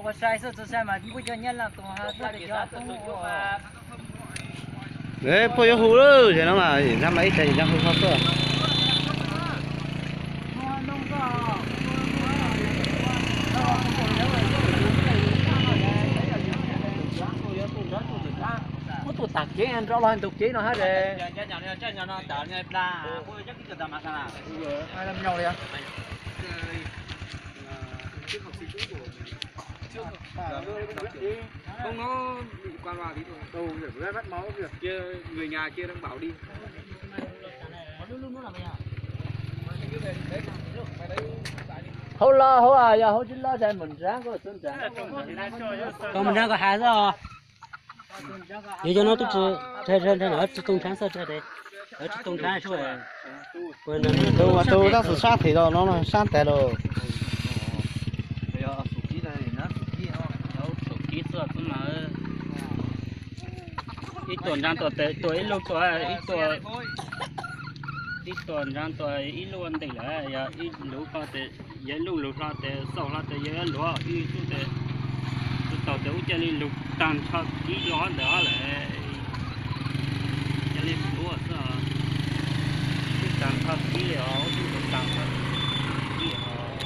Ua sai xwb, txhua sai mas kuj cov nyab laj tus ha, poj yuav hu lawm ces no mas nrog mas ib tsam nrog hu ho tuaj. Muab tus tag kev nrov los ntug kev no hab de. Hauv los hauv, yog hauv tsis los ces mus nrad, koj mus nrad koj has xwb os. Yog cov no tub, tsis tau nrhab xwb, tsis tau nrhab xwb. Tus tab sis sab them los no sab tas los. Ib tuam nrad tuam tes tuam ib lub tuam ib tuam, ib tuam nrad tuam ib lub ua ntej lawm, yog ib lub ko tes yog ib lub lug hlo tes xaus hlo tes yog ib lub ib xub tes, tsis tau tes ub cia li lug tag nrho kib los ntawd lawm. Cia li pluav xwb, tag nrho kib li os, tag nrho kib os.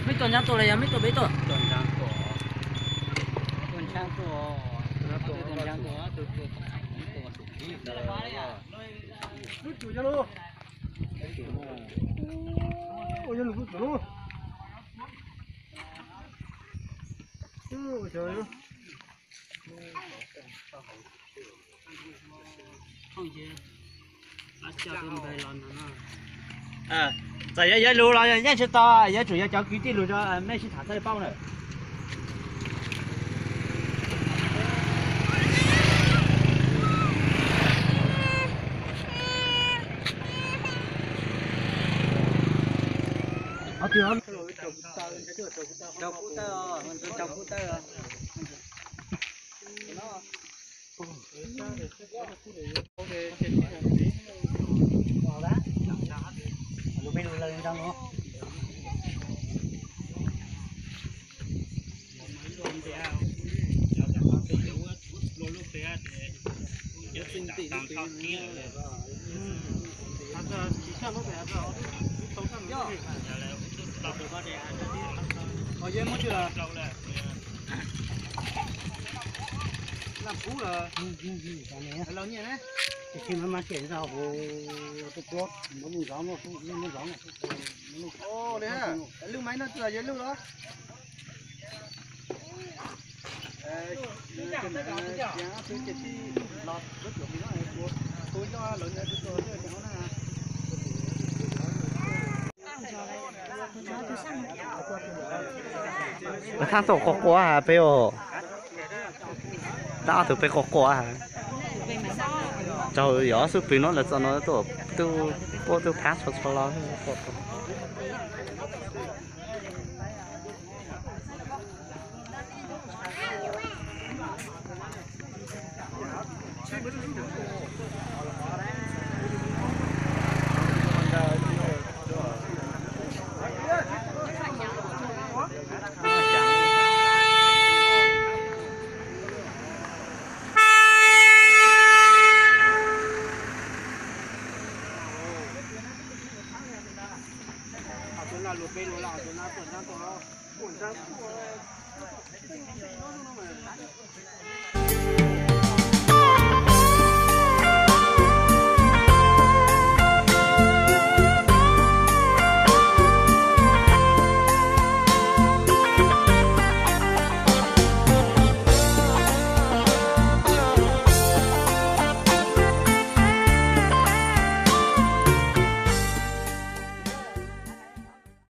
Meb tuam nrad tuam los yog meb tuam pem tuam? Tuam nrad tuam. Tuam nrad tuam. Lub tsum yog lub, yog lub tsum lub. Txawm yog yog lus los yeej tsis tau, yuav tsum yog cov kwv tij lus rau mej sib tham txhawb paub na. Lub maiv no twb yog yog lub los? Thab tau quas quas has peb os. Tab ob tug peb quas quas has. Tsaug yog ob xub pwg no lawv txo no tuaj, tuaj phab txhua txhua los.